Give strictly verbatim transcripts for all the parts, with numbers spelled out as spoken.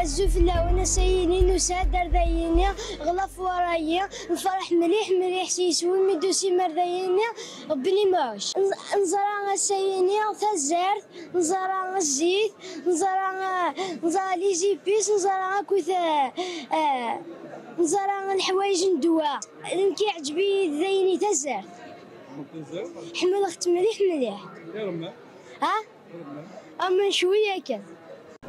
Azul fell-awen, ass-ayini nusa-d ar dayini ɣlaf warayi, nferḥ mliḥ mliḥ s yiswi mi d-tusim ar dayini, Rebbi n imɛuc. Nẓ-, nẓra ass-ayini tazart, nẓra zzit, nẓra, nẓra les épices, nẓra akkit, eh, eh, nẓra leḥwayeǧ n ddwa. Nekk iɛǧeb-iyi dayini tazart. Ḥemmleɣ-tt mliḥ mliḥ. Ha? Aman cwiya kan.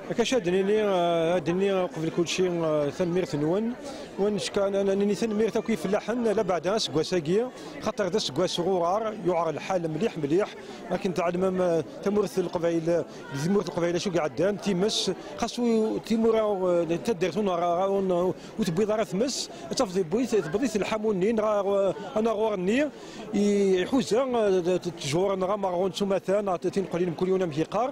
Akka ad d-nini, eh, ad d-nini qbel kulci, eh, tanemmirt-nwen. Wa neččka-, n-, n-, nini tanemmirt akk i ifellaḥen, labeɛda aseggas-agi, xaṭer d aseggas uɣar, yuɛer lḥal mliḥ mliḥ. Akken tɛelmem, eh, tamurt n Leqbayel, eh, di tmurt n Leqbayel acu i iɛeddan, times, xas u-, timura, eh, n taddart ur neɣ-, ur n-, ur tewwiḍ ara tmes, ad tafeḍ yewwi-, tewweḍ-it lḥamu-nni, neɣ, eh, anaɣur-nni, i-, iḥuza, eh, t-, ttjur neɣ ameɣrun s umata, neɣ t-, tineqlin mkul yiwen amek yeqqar.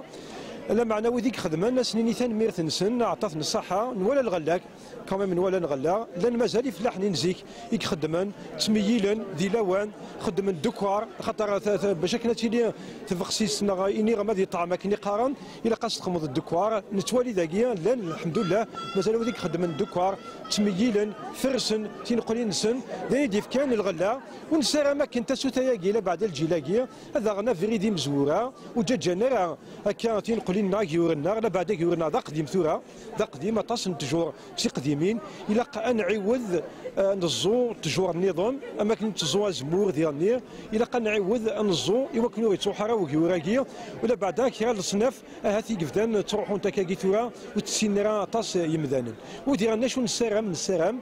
Lameɛna wid i ixedmen, ad s-nini tanemmirt-nsen, aɛṭat n ṣṣaḥa, nwala lɣella, quand même nwala lɣella, llan mazal ifellaḥen n zik i ixeddmen, ttmeyyilen di lawan, xeddmen ddekkaṛ, xaṭer ta-, ta-, bac akken ad tili tbexsist neɣ iniɣem ad yeṭɛem akken i qqaren, ilaq ad s-texmeḍ ddekkaṛ. Nettwali dagi, llan, lḥemdullah, mazal wid i ixeddmen ddekkaṛ, ttmeyyilen, fersen tineqlin-nsen, d ayen i d-yefkan lɣella. Ur nessaram akken tasuta-agi, labeɛda lǧil-agi, ad aɣen abrid imezwura, ur ǧǧaǧǧan ara akka tineqlin-nneɣ agyur-nneɣ, labeɛda agyur-nneɣ d aqdim tura, d aqdim, aṭas n ttjur d tiqdimin, ilaq ad nɛiwed, eh, neẓẓu ttjur nniḍen, am akken netteẓẓu azemmur diɣenni, ilaq ad nɛiwed ad neẓẓu i wakken ur yettruḥ ara ugyur-agi, u labeɛda kra n leṣnaf ahat i yebdan ttruḥunt akkagi tura, ur tt-ssinen ara aṭas yemdanen. U diɣen acu nessaram, nessaram,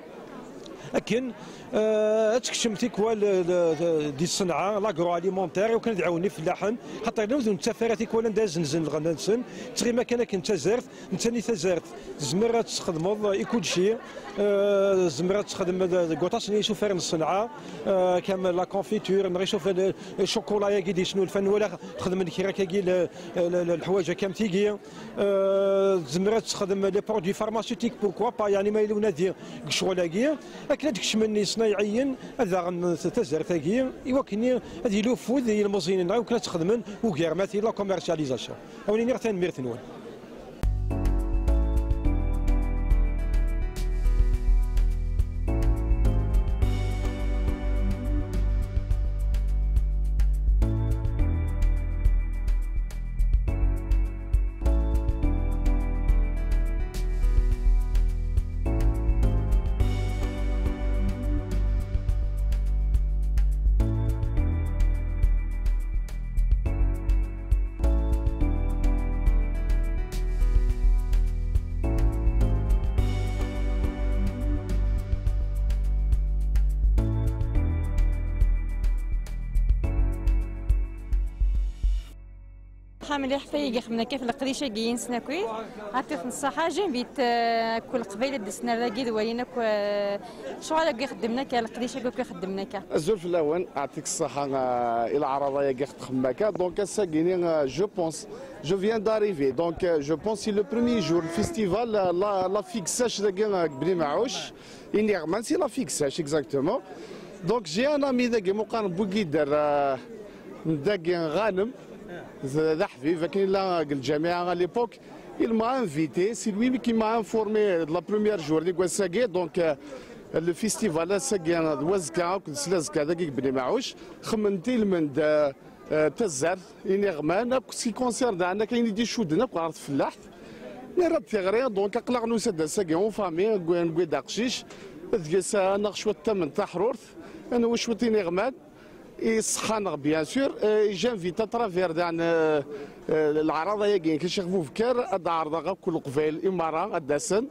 akken, eh, ad tekcem tikwal, eh, di ṣṣenɛa, l'agroalimentaire, iwakken ad iɛawen ifellaḥen, xaṭer llan ur nettaf ara tikwal anda ad zenzen lɣella-nsen, ttɣima kan akken d tazart, nettani tazart tezmer ad tesxedmeḍ i kulci, eh, tezmer ad texdem deg waṭas n yisufar n ṣṣenɛa, eh, kam la confiture, neɣ isufar, eh, ccokola-agi d-yesnulfan, wala xedmen kra akkagi l-, l-, l-, leḥwayeǧ akka am tigi. Euh, tezmer ad texdem les produits pharmaceutiques, pourquoi pas, yeɛni ma yella unadi deg ccɣel-agi, akken ad d-kecmen iṣnayɛiyen ad aɣen tazart-agi, i wakken ad yili ufud i yilmeẓyen-nneɣ, i wakken ad tt-xedmen ugar ma tili la commercialisation. Ad wen-iniɣ tanemmirt-nwen. Ṣaḥa mliḥ ɣef wayagi xedmen akka ɣef leqdic-agi-nsen akk. Ɛṭiɣ-ten ṣṣaḥa, j'invite, euh, akk Leqbayel ad d-asen ar dagi ad walin akk, euh, ccɣel akk i xeddmen akka, leqdic akk i xeddmen akka. Azul fell-awen, ɛṭik ṣṣaḥa, euh, i leɛraḍa-agi i xeddmen akka. Donc ass-agi-ni, euh, je pense, je viens d'arriver. Donc, euh, je pense c'est le premier jour, le festival, euh, la, la figue sèche dagi, euh, deg Bni Maɛuc. Iniɣman, c'est la figue sèche, exactement. Donc, j'ai un ami dagi, Muqar Bouguider, euh, dagi, Ghanem, d, d aḥbib, akken yella deg lǧamiɛa à l'époque. Il m'a invité, c'est lui qui m'a informé de la première journée, deg wass-agi. Donc, euh, le festival, ass-agi, d wazekka, akked slazekka, dagi, deg Bni Maɛuc. Xemmen-t ilmend, euh, euh, tazart, iniɣman, akk s qui concerne, daɣen, ayen i d-icudden akk ɣer tfellaḥt. Nerra-d tiɣri, donc, aql-aɣ nusa-d ass-agi en famille, newwi-d aqcic, deg-s, euh, ad naɣ cwiṭ tament taḥrurt, ad nawi cwiṭ iniɣman, i ṣṣeḥḥa-nneɣ, bien sûr. Euh, j'invite à travers, daɣen, euh, euh, leɛraḍa-agi n Ccix Bubekar, ad d-ɛerḍeɣ akk Leqbayel i merra ad d-asen,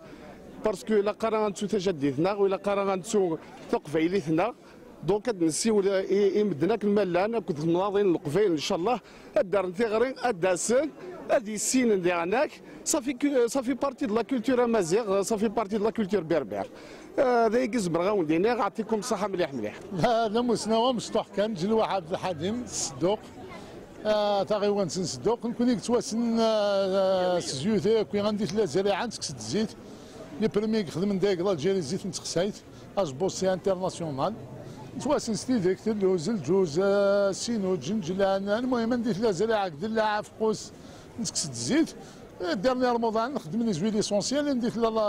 parce que ilaq ara ad nettu tajaddit-nneɣ, u ilaq ara ad nettu taqbaylit-nneɣ. Donc, ad nessiwel i, i medden akken ma llan, akked temnaḍin n Leqbayel, ncallah, ad d-rren tiɣri, ad d-asen, ad issinen diɣen-ak. Ça fait que, ça fait partie de la culture amazigh, ça fait partie de la culture berbère. Euh, d ayagi zemreɣ ad wen-d-iniɣ, ɛṭikum ṣṣaḥa mliḥ mliḥ. La, d amussnaw amecṭuḥ kan, Ǧelwaḥ Ɛebd Lḥadim, Sedduq. Ah, taɣiwant n Sedduq, nekkni yettwassen, ah, s zzut akk, anda i tella zzeriɛa, nekkes-d zzit. Les premiers i ixedmen deg l'Algérie zzit n texsayt. Ajebbuṣ, c'est international. Nettwassen s tidrekt, lluz, lǧuz, eh, sinuǧ, ǧenǧlan, lmuhim, anda i tella zzriɛa, deg ddellaɛ, afeqqus, nekkes-d zzit. Dernier Ramadan, nxeddem les huiles essentielles, anda tella la,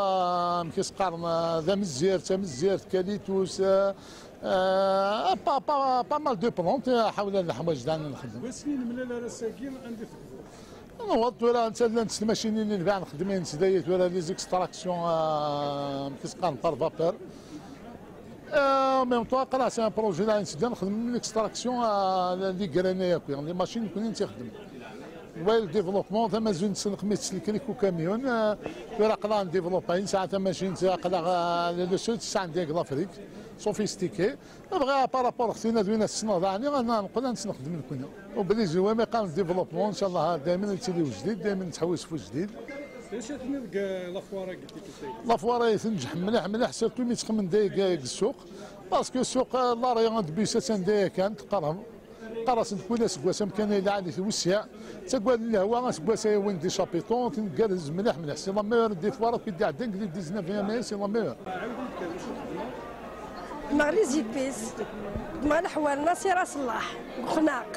amek i s-qqaren, d amezzer, d tamezzer, kalitus, euh, euh, pas, pas, pas mal de plantes, euh, ḥawla leḥwayeǧ daɣen nxeddem. Wasmi nemlal ar ass-agi, anda i tebdiḍ? Newweḍ tura, netta llant tmacinin i nbɣa nxeddem, ayen sdaya tura, les extractions, euh, amek i s-qqaren, par vapeur. Euh, en même temps, aql-aɣ c'est un projet là, nxeddem l'extraction, euh, les graines akk, les machines nekkni i tt-ixeddmen. Wa le développement, tamazun nettselqem-itt s lkrik ukamyun, euh, tura aql-aɣ ndéveloppé, nesɛa tamacint, aql-aɣ, euh, le seul tesɛa anda deg l'Afrique, sophistiqué. Bɣiɣ par rapport ɣef tin ad win ad ssneɣ daɣen, ad neqqel ad nexdem nekkni. Obligé, wa mi qqaren développement, inchallah, daymen nettili ujdid, daymen nettḥewwis f ujdid. D acu i tenniḍ deg lafoire-agi tikkelt-agi? Lafoire-agi tenǧeḥ mliḥ, mliḥ, surtout mi ttxemmen deg, deg ssuq. Parce que ssuq, euh, l'arrêt de bus attan daya kan, teqqarem. Qqar-asen kul aseggas amkan ay lɛali twessiɛ. Ttaggaden lehwa, aseggas ay wwin des chapiteaux, tneggarez mliḥ, mliḥ. C'est la meilleure des foires akk i d-iɛeddan deg le dix-neuvième mai, c'est la meilleure. Meɣ les épices, meɣ leḥwal Nasir Aṣellaḥ, deg Uxnaq.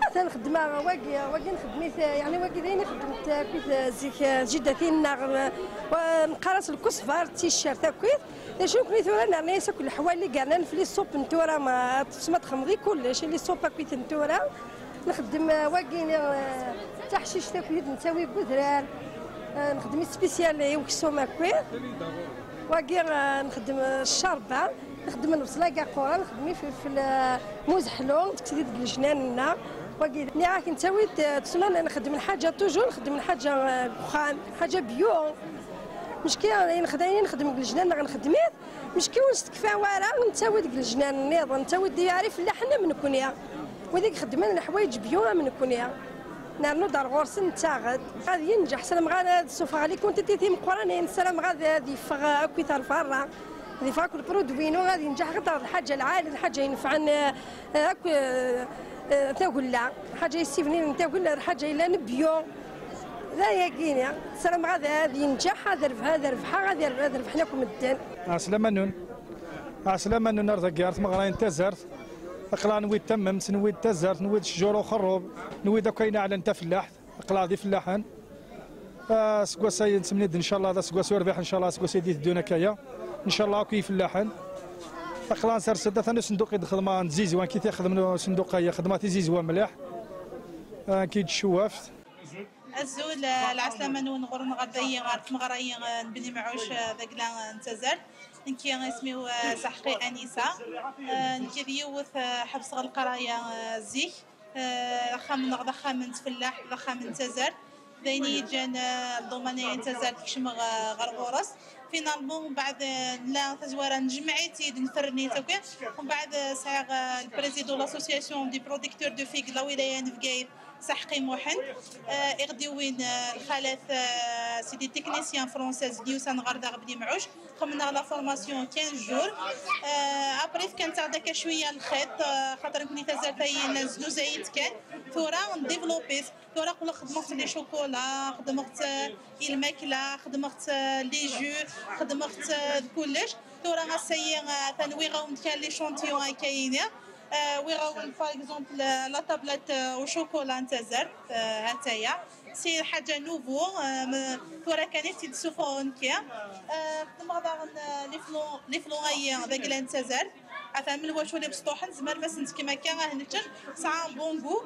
Atan xeddmeɣ wagi, wagi nxeddem-it, yeɛni wagi d ayen i xeddment akkit zik jiddatin-nneɣ, wa-, neqqar-as lkusbar, d ticcert akkit. D acu nekkni tura nerna-yas akk leḥwal i yernan f les soupes n tura, ma, ma txedmeḍ i kullec, les soupes akkit n tura. Nxeddem, euh, wagi, euh, taḥcict akkit nettawi deg udrar. Euh, nxeddem spécial i uksum akkit. Wagi, euh, nxeddem, euh, ccarba, nxeddem lebṣel-agi aquran, nxeddem ifelfel, euh, muzeḥlu, nekkes-it deg lejnan-nneɣ. Wagi, nniɣ-ak nettawi-d, euh, tusma nxeddem lḥaǧa toujours, nxeddem lḥaǧa, euh, deg uxxam, lḥaǧa bio. Mecki, ayen nxed-, ayen nxeddem deg lejnan-nneɣ nxeddem-it, mecki ur nestekfa wara, nettawi-d deg lejnan nniḍen, nettawi-d ar ifellaḥen am nekkni. Wid i ixeddmen leḥwayeǧ bio am nekkni. Nernu-d ar ɣur-sen, nettaɣ-d. Ad yenǧeḥ, ssarameɣ ad, ad ssufɣeɣ les quantités timeqqranin, ssarameɣ ad, ad yeffeɣ akk i terbarra. Ad yeffeɣ akk lprodwi-inu, ad yenǧeḥ ɣer lḥaǧa lɛali, lḥaǧa yenfɛen, eh, akk, eh, eh, tagella. Lḥaǧa yessibnin tagella, lḥaǧa yellan bio. D ayagi-ni. Ssarameɣ ad, ad yenǧeḥ, ad rebḥ-, ad rebḥeɣ, ad yerb-, ad rebḥen akk medden. Ɛeslama-nnun. Ɛeslama-nnun ar dagi, ar tmeɣra n tazart. Aql-aɣ newwi-d tammemt, newwi-d tazart, newwi-d ccjur uxerrub, newwi-d akk ayen iɛellan tafellaḥt. Aql-aɣ d ifellaḥen. Aseggas-a nettemnid, ncallah, d aseggas urbiḥ, ncallah, aseggas i d-iteddun akka-ya. Ncallah, akk ifellaḥen. Aql-aɣ nsers-d atan usenduq i d-xedmeɣ n tzizwa, nekk i t-ixedmen usenduq-agi, xedmeɣ tizizwa mliḥ. Nekk i d-tcewwaft. Azul, eh, lɛeslama-nwen ɣur-neɣ ɣer dayi, ɣer tmeɣra-yi, eh, n Bni Mɛuc, eh, d agla, eh, n tazart. Nekki isem-iw, eh, Saḥqi Anisa. Eh, nekki d yiwet, eh, ḥebseɣ leqraya, eh, zik. Eh, axxam-nneɣ d axxam n tfellaḥt, d axxam n tazart. D ayen i yi-ǧǧan, eh, lḍuman-agi n tazart kecmeɣ, eh, ɣer ɣur-s. Finalement, mbeɛd, eh, nella tazwara njemmeɛ-itt-id, nferren-itt akk. Mbeɛd, eh, sɛiɣ, eh, le président de l'association des producteurs de figues de la wilaya n Bgayet, Saḥqi Muḥend, eh, i ɣ-d-iwwin, eh, lxalat, eh, c'est des techniciens français i d-yusan ɣer da ɣer Bni Mɛuc, xedmen-aɣ la formation quinze jours. Eh, après, fkan-aɣ-d akka cwiya lxiṭ, eh, xaṭer nekkni tazart-ayi neznuzay-itt kan, tura ndéveloppé-t. Tura aql-aɣ xedmeɣ-tt les chocolats, xedmeɣ-tt, eh, i lmakla, xedmeɣ-tt, eh, les jus, xedmeɣ-tt, eh, d kullec. Tura ass-ayi, eh, atan wwiɣ-awen-d kan l'échantillon akka-yini. Eh, wwiɣ-awen, par exemple, eh, la tablette, eh, au chocolat n tazart, eh, ha-tt-aya. C'est ḥaǧa nouveau, eh, m-, tura kan i tt-id-ssufɣeɣ nekki. Eh, xedmeɣ daɣen, eh, les flan-, les flans-ayi d agla n tazart. Atan lwacu d ibesṭuḥen, tzemrem ad sen-tefkem akka, ad neččen, tesɛa un bon goût.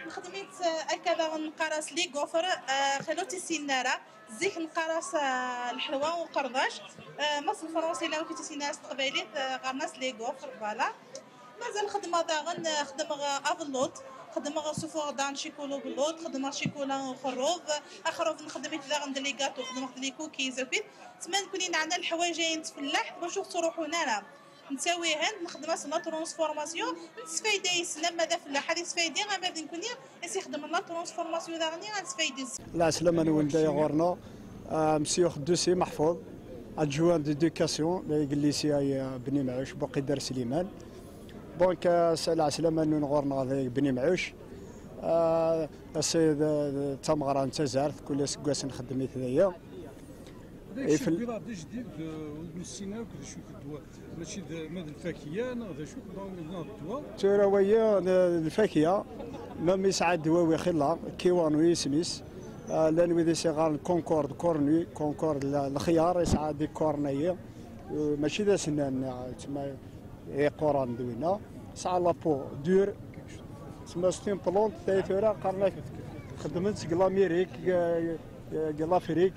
Nexdem-itt, eh, akka daɣen neqqar-as les gaufres, eh, xilla ur tt-issinen ara. Zik neqqar-as, eh, lḥelwa uqerdac. Eh, ma s lefransi la ur tt-issinen ara s teqbaylit, eh, qqaren-as les gaufres, voilà. Mazal xedmeɣ daɣen, eh, xedmeɣ, eh, abelluḍ, xedmeɣ ssufɣeɣ daɣen ccikula ubelluḍ, xedmeɣ ccikula uxerrub, axerrub nexdem-it daɣen d les gâteaux, xedmeɣ-t d les cookies akkit. Tma nekkni neɛna leḥwayeǧ-ayi n tfellaḥt bac ur ttruḥun ara. Nettawi-hen, nexdem-asen la transformation, nesfayda yes-sen, ama d afellaḥ ad yesfaydi, ama d nekkni i s-ixedmen la transformation daɣen ad nesfaydi yes-sen. Lɛeslama-nwen day ɣur-neɣ, ah, Monsieur Xeddusi Meḥfud, adjoint d'éducation, deg lycée, ah, Bni Mɛuc, Buqider Sliman. Donc, ah, s-, lɛeslama-nwen ɣur-neɣ deg Bni Mɛuc. Ah, ass-a d, d tameɣra n tazart, kul aseggas nxeddem-it daya. D acu Ifel- tewwiḍ-aɣ-d ajdid, eh, ur nessin akk d acu d ddwa. Mačči d, ma d lfakya, neɣ d acu, neɣ, neɣ d ddwa? Tura waya, d, d lfakya. Même yesɛa ddwawi xilla, Kiwanu yisem-is. Ah, llan wid i s-iɣaren Concorde, cornu, Concorde, la- lexyar, yesɛa deg corne-ayi. Eh, mačči d asennan, neɣ tma iqquran d winna. Yesɛa la peau dure. Tma c'est une plante, tayi tura qqaren-ak xeddmen-tt deg l'Amérique, eh, eh, deg l'Afrique.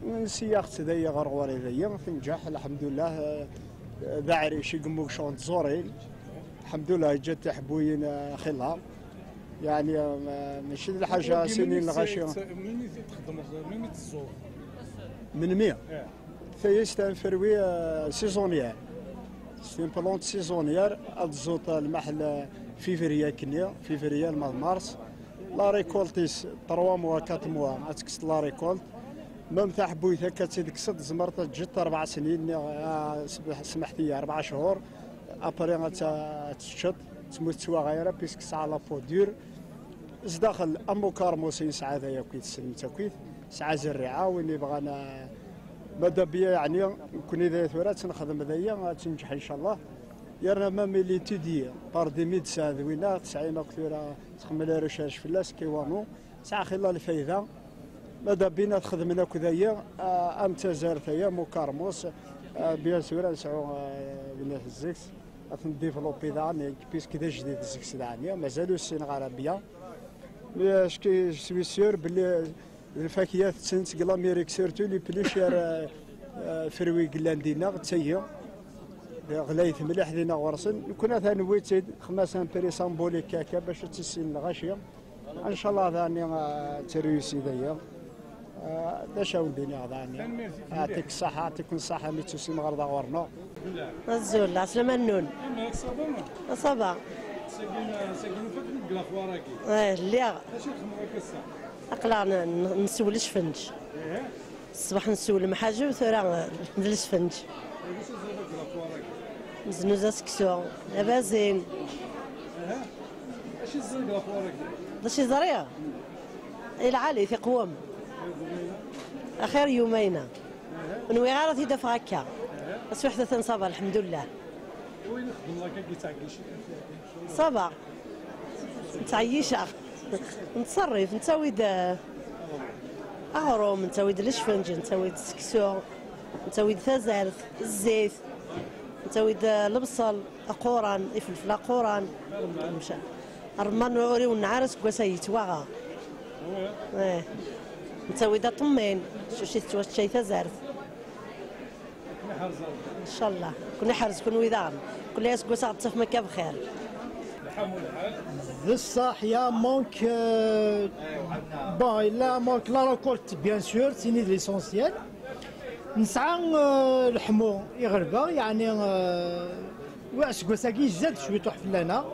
Nsiyaɣ-tt dayi ɣer ɣur-i dayi, tenǧeḥ, lḥemdullah, eh, d aɛric i yemmug ccɣel n tẓurin. Lḥemdullah, yeǧǧa-d tiḥebbuyin, eh, xilla. Yeɛni, eh, mačči d lḥaǧa sinin lɣaci. Melmi i t-txeddmeḍ, melmi i t-tẓuḍ? Melmi? Tayi c'est un fruit, eh, saisonnière. C'est une plante saisonnière. Ad tẓuḍ, eh, lmaḥel, eh, février akkenni, février, le mois de mars. La récolte-is, trois mois, quatre mois, ad tekkseḍ la récolte. Même taḥebbuyt akka ad tt-id-tekkseḍ, tzemreḍ ad teǧǧeḍ rebɛa snin, neɣ, ah, smeḥ-, smeḥt-iyi, rebɛa cchur. Après ad tt-, ad teččeḍ, tmut tettwaɣay ara, puisque tesɛa la peau dure. Zdaxel am ukarmus i nesɛa da yakk, tessnem-tt akkit, tesɛa zerriɛa, win yebɣan, ah, madda biya, yeɛni, nekkni da tura ad tt-nexdem da, ad tenǧeḥ, incallah. Yerna même il est étudié par des médecins d winna, tesɛim akk tura, txemmel recherche fell-as, Kiwanu, tesɛa xilla lfayda. Madda bina txedmen akk daya, ah, am tazart-aya, am ukarmus, ah, bien sûr, ad nesɛu, ah, bnat zzeks, ad ten-développer daɣen, puisque d ajdid zzeks daɣen, mazal ur ssineɣ ara bien. Mais, euh, ce que je suis sûr, belli d lfakya tetten seg l'Amérique, surtout les plus chers, euh, euh, fruits i yellan dinna, d tagi. Ɣlayet mliḥ dinna ɣur-sen. Nekkni atan newwi-tt-id, xmas un prix symbolique akka, bac ad tt-issinen lɣaci. Incallah daɣen, euh, ad terruysi daya. Euh, d acu awen-d-iniɣ daɣen? Tanemmirt-ik mliḥ. Yeɛṭik ṣṣeḥḥa, yeɛṭiken ṣṣeḥḥa mi d-tusim ɣer da ɣur-neɣ. Alhamdulillah, ɛeslama-nnun. Amek, ça va? Ça va. Sagi, sagi nufa-ken deg laxwar-agi. Eh, lliɣ. Acu txedmeḍ akka ass-a? Aql-aɣ n-, n-, nsew lesfenǧ. Ih. Ṣṣbeḥ nsew lemḥajeb, tura d lesfenǧ. Acu teẓriḍ deg laxwar-agi? Meznuza seksu, abazin. Ih. Acu teẓriḍ deg laxwar-agi? D acu i ẓriɣ? I lɛali, tiqwem. Axir yumayna. Ur nwiɣ ara ad t-id-afeɣ akka. Taswiḥt atan ça va, lḥemdullah. Win ixeddmen akka yettɛeyyic? Ça va. Nettɛeyyic-aɣ. Nettṣerrif, nettawi-d, eh, aɣrum, nettawi-d lecfenǧ, nettawi-d seksu, nettawi-d tazart, zzit, nettawi-d, eh, lebṣel aquran, ifelfel aquran. Mca-, ṛṛemman ur iwenneɛ ara aseggas-a, yettwaɣ. Eh. Nettawi-d aṭemmin, cuci tettwaččay tazart. Ncallah. Kun iḥrez kunwi daɣen. Kulli aseggas ad ɣ-d-tafem akka bxir. D ṣṣeḥ, ya manque, euh, bon, il a manque la récolte, bien sûr, c'est l'essentiel. Nesɛa, euh, leḥmu iɣerba, yeɛni, euh, wa aseggas-agi izad cwiṭuḥ fell-aneɣ.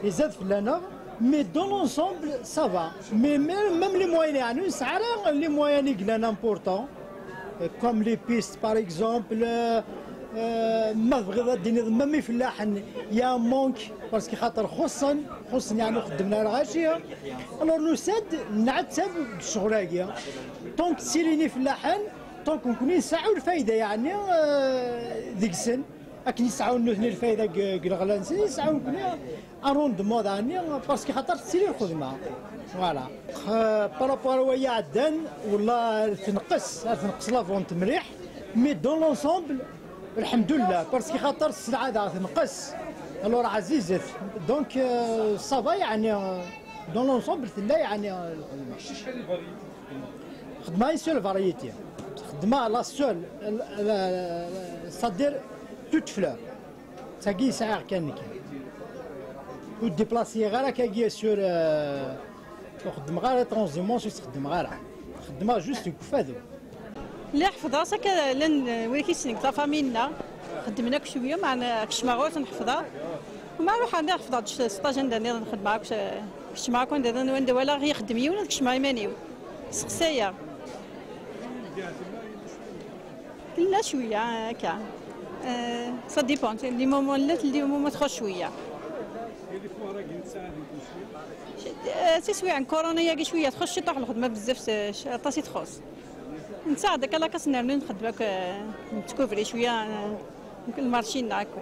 Izad fell-aneɣ, mais dans l'ensemble, ça va. Mais même, même les moyens, yeɛni, ur nesɛi ara les moyens i yellan importants, euh, comme les pistes, par exemple, euh, euh, ma tebɣiḍ ad d-tiniḍ, même ifellaḥen, y a un manque, parce que xaṭer xuṣṣen, xuṣṣen, yeɛni, ur xeddmen ara lɣaci. Alors, nusa-d, nɛettab deg ccɣel-agi. Tant que ttilin ifellaḥen, tant que nekni nesɛa lfayda, yeɛni, euh, deg-sen. Akken yesɛa nutni lfayda deg, deg leɣla-nsen, yesɛa nekni arrondement daɣen, parce que xaṭer tettili lxedma. Voilà. Euh, par rapport i waya iɛeddan, wala tenqes, tenqes la vente mliḥ, mais dans l'ensemble, lḥemdullah, parce que xaṭer sselɛa daɣ tenqes. Alors ɛzizet. Donc, euh, ça va, yeɛni, euh, dans l'ensemble, tella, yeɛni, euh, lxedma. Xedmeɣ une seule variété. Xedmeɣ la seule, la, la, la, c'est-à-dire toute fleur. Tagi sɛiɣ kan nekk. Ur déplaciɣ ara kagi sur, euh, ur xeddmeɣ ara transhumance, ur xeddmeɣ ara. Xeddmeɣ juste deg ufadu. Lliɣ ḥefḍeɣ-as akka, llan, euh, wid i k-yessnen deg la famille-nneɣ, xeddmen akk cwiya, meɛna kecmeɣ ɣur-sen ḥefḍeɣ. Ma ruḥeɣ nniɣ ḥefḍeɣ-d s-, sṭaj anda nniḍen xeddmeɣ akk s-, kecmeɣ akk anda, anda walaɣ ixeddem yiwen ad kecmeɣ iman-iw. Seqsayeɣ. Tella cwiya akka. Euh, ça dépend. Des moments llat, des moments txuṣ cwiya. Euh, tiswiɛin corona-agi cwiya txuṣ ciṭuḥ lxedma bezzaf, s-, aṭas i txuṣ. Nessaɣ-d akka lakas nernu nxeddem akk, euh, nettkubri cwiya, euh, lmarci-nneɣ akk.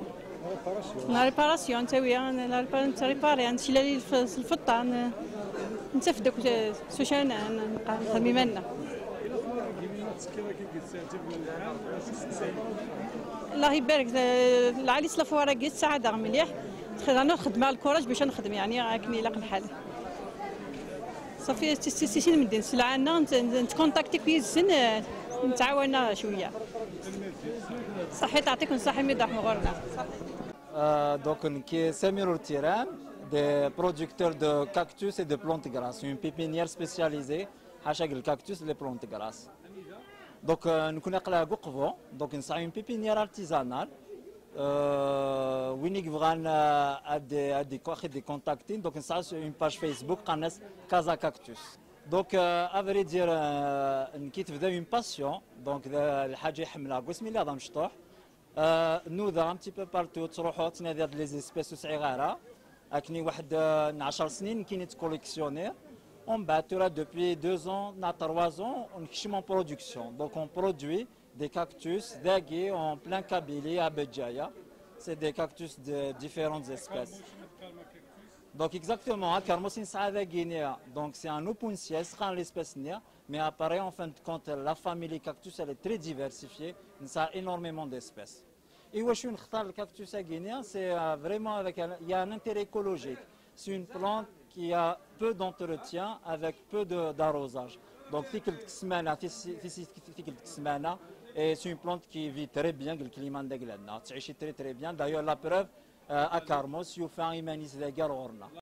La réparation, ntawi, la répa-, nettripari, nettilali lf-, s lfeṭṭa, n-, nettaf-d akk s ucana, n-, nxeddem iman-nneɣ. Allah ibarek, eh, lɛali s lafuwar-agi, tesɛa-d-aɣ mliḥ. Xedmeɣ, xedmeɣ lkuraj bac ad nexdem, yeɛni, akken ilaq lḥal. Safi, s-, s-, s-, sin medden s lɛana, nett-, nett-, nettkontakti akk yid-sen, eh, nettɛawan cwiya. Ṣaḥit, yeɛṭikum ṣṣaḥa imi d-tṛuḥem ɣur-neɣ. Euh, donc, nekk Samir Urtiran, des producteurs de cactus et de plantes grasses, une pépinière spécialisée ḥaca deg le cactus, les plantes grasses. Donc, euh, nekkni aql-aɣ deg Uqbu, donc nesɛa une pépinière artisanale. Euh, win i yebɣan, euh, ad, ad, ad icontactin, donc nesɛa une page Facebook qqaren-as Casa Cactus. Donc, euh, à vrai dire, euh, nekk tebda une passion, donc d lḥaǧa i ḥemmleɣ seg wasmi lliɣ d amecṭuḥ. Euh, nudaɣ un petit peu partout, ttruḥuɣ ttnadiɣ-d les espèces ur sɛiɣ ara. Akken i waḥed, euh, n ɛecṛ snin nekkini ttcollectionniɣ. Umbeɛd tura, depuis deux ans neɣ trois ans, nekcem en production. Donc on produit des cactus dagi en plein Kabylie, à Béjaïa. C'est des cactus de différentes espèces. Donc exactement, akermus i nesɛa dagi-ni, donc c'est un Opuntia, qqaren l'espèce-nni, mais après, en fin de compte, la famille cactus, elle est très diversifiée, nesɛa énormément d'espèces. Iwacu nextar lkaktus-agi-ni, c'est, euh, vraiment avec un, il y a un intérêt écologique. C'est une plante qui a peu d'entretien, avec peu de, d'arrosage. Donc, tikkelt deg ssmana, tis-, tis-, tikkelt deg ssmana, et c'est une plante qui vit très bien deg le climat n dagi-nneɣ, tettɛici très très bien. D'ailleurs, la preuve, euh, akermus yufa iman-is dagi ar ɣur-neɣ.